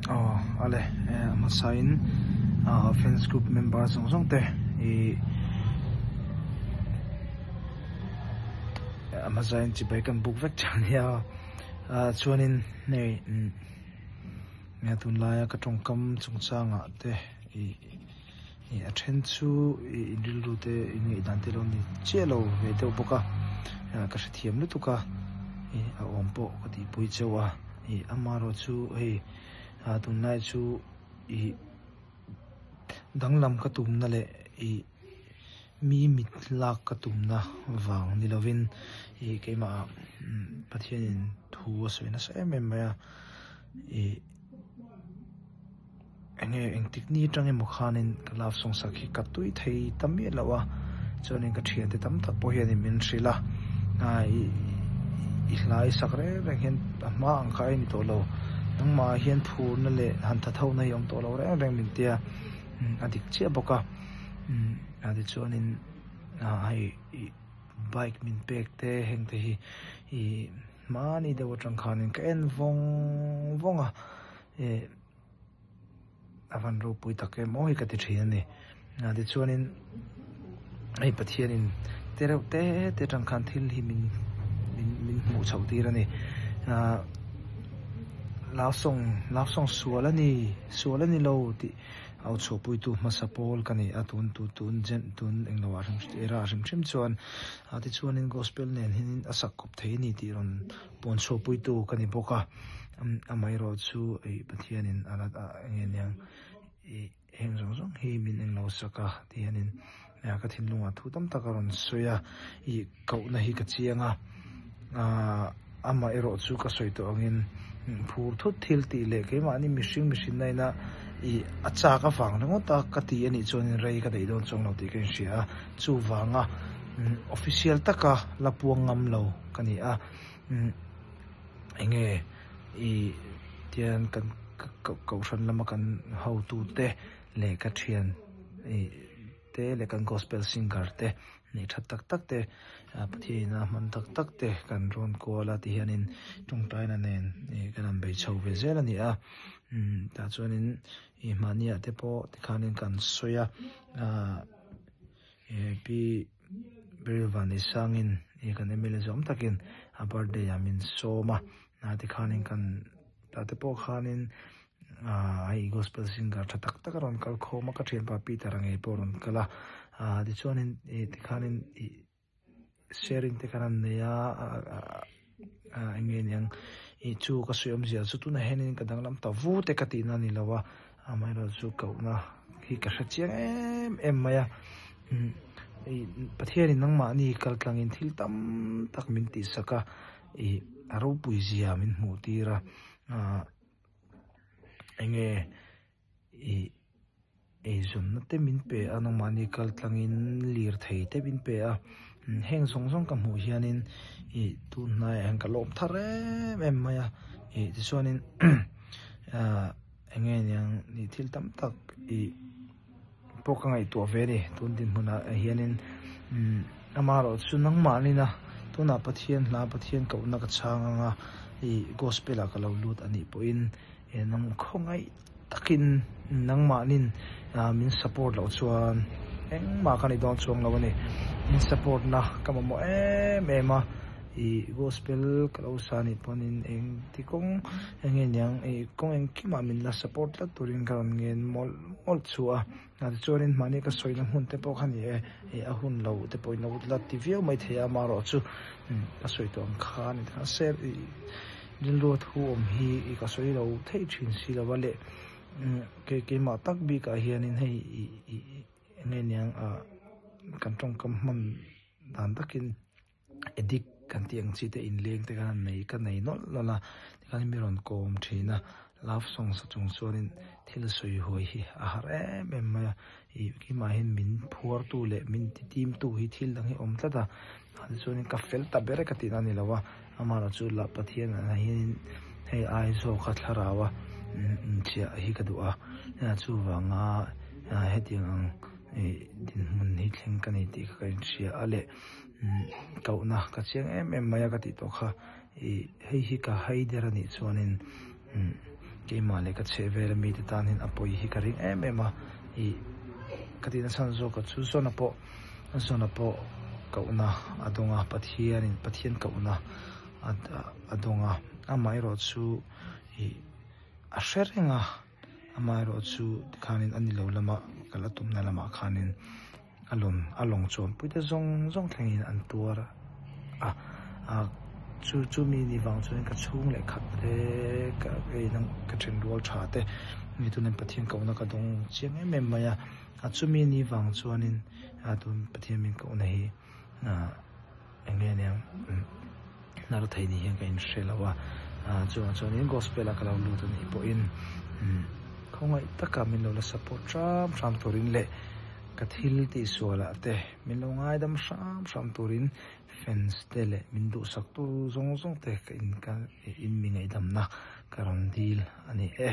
Aw ale a hmasa in fans group member zawng zawng te ih a hmasa in chibai kan buk vek tha nia chuanin hei tunlaia ka tawngkam chungchangah te ih a then chu ih in rilru te in ngaihdan te lo ni chiah lo ve deuh bawk a ka hrethiam lutuk a ih a awm pawh ka tihpui chauh a ih amaherawhchu hei ah tunlai chu ih danglam ka tumna leh ih mi mit lak ka tumna vang ni lovin ih keimah ah Pathianin thu a sawi nasa em em mai a ih. Enge engtik ni atang emaw khanin ka love song sak hi ka tui thei ta miah lo a, chuanin ka thiante tam tak pawh hianin min hrilh a, i hla i sak reng reng hian a hma ang kha a ni tawh lo, nangmah ah hian phurna leh han tha tho na hi a awm tawh lo reng reng min tia, a dik chiah bawk a, tichuanin hei bike min pek te heng te hi ih hmani deuh atang khanin ka en vawng vawng a. A van ropui tak em aw hi ka ti thin a ni. Tichuanin hei Pathianin te reuh te te atang khan thil hi min min hmuh chhoh tir a ni. Love song love song sual a ni sual a ni lo tih au chhuahpuitu hmasa pawl ka ni a tun tu tun jen tun englo ah hrim era hrim hrim chuan tichuanin gospel nen hianin a sak kawp thei a ni tih rawn Pawn chhuahpuitu ka ni bawk a, amaherawh chu ih Pathianin a la eng nge niang ih heng zawng zawng hi min eng lo sak a ti hianin ka thinlungah thu tam tak a rawn sawi a, ih kohna hi ka chiang a, aah amaherawh chu ka sawi tawh angin phur thut thil tih leh keimahni mihring mihrinna ina ih a chak avang ringawt a ka ti anih chuanin rei ka daih dawn chuang lo tih ka inhria a, chuvanga official taka la puang ngam lo. Ka ni a, enge i tian kan kohhran lama kan hotu te leh ka thian te leh kan gospel singer te neih that tak tak te Pathian ina hman tak tak te kan rawn kual a ti hianin tawngtaina nen kan han bei chho ve zel a ni a, tah chuanin i mahniah te pawh tikhanin kan sawi a. Pi Beryl Vanneihsangin i kan MLA zawm takin a birthday ah min sawm a, a tikhanin kan tah te pawh khanin aah hei gospel singer tha tak tak a rawn kal khawm a, ka thianpa Peter a ngei pawh a rawn kal a, aah tichuanin ih tikhanin ih sharing te khan an nei a aah eng nge niang ih chu ka sawi awmzia chu tunah hianin ka danglam ta vu te ka tihna a ni lo a amaherawhchu kohna hi ka hre chiang em em mai a ih Pathianin nangmahni kal tlangin thil tam tak min tihsak a ih a ropui zia min hmuh tir a aah eng nge ih eizawnna te min pe a nangmahni kal tlangin lirthei te min pe a heng zawng zawng ka hmuh hianin ih tun hnaiah hian ka lawm thar em em mai a ih tichuanin ah eng nge niang ih thil tam tak ih pawh ka ngaihtuah ve a ni tun dinhmunah hianin amaherawh chu nangmahnina tunah Pathian hla Pathian kohna ka chhang anga ih gospel ah ka lo lut a nih pawhin eh nang khawngaih takin nangmahnin min support loh chuan engmah ka ni dawn chuang lo a ni. Min support na ka mamawh em em a, ih gospel ka lo sa nih pawhin engti kawng eng nge niang ih kawng engkimah min la support tlat turin ka rawn ngen mawlh mawlh chu a. Tichuanin mahni ka sawina hmun te pawh kha ni e, ih a hun lo te pawhin lo la ti viau mai thei a, amaherawh chu ka sawi tawh ang khan se ih Rilru thu awm hi i ka sawi lo theih thin si lo a leh kei keimah tak bikah hianin hei ih ih eng nge niang ah kan tawngkam hman dan takin addict kan tih ang chi te inleng te khan nei ka nei nawlh nawlh a tikhan mi rawn kawm thin a love song sa chung chuanin thil sawi huai hi a har em em mai a ih keimah hian min phuar tu leh min ti tim tu hi thil dang hi a awm tlat a tichuanin ka fel ta ber e ka tihna a ni lo a. Amah chu la Pathian ah hianin hei ai zawk a thlarau a inchiah hi ka duh a, chuvanga hetiang ang dinhmun hi thleng ka nei tih kha ka inhria a leh kohna ka chiang em em mai a ka tih tawh kha ih hei hi ka hai der a nih chuanin. Keimah leh ka chhehvel a mite tan hian a pawi hi ka ring em em a, ih ka tihna chhan zawk a chu Zona pawh Zona pawh kohna a dawng a, Pathianin Pathian kohna a a dawng a, amaherawh chu ih a hre reng a, amaherawh chu tikhanin a ni lo lama kal a tumna lamah khanin a lawn a lawng chuanpui te zawng zawng thlengin an tuar a a chu chu mi ni vang chuan ka chhung leh khat te ka ei na ka then rual tha te mi tunin Pathian kohna ka dawng chiang em em mai a a chumi ni vang chuanin a tun Pathian min kohna hi ah eng nge nia hnar thei ni hian ka inhre lo a ah chuvang chuanin gospel a ka lo lut a nih pawhin khawngaih taka min lo la support hram hram turin leh ka thil tihsual ah te min lo ngaidam hram hram turin fans te leh min duhsak tu zawng zawng te ka in ka in mi ngaihdamna ka rawn dil a ni e.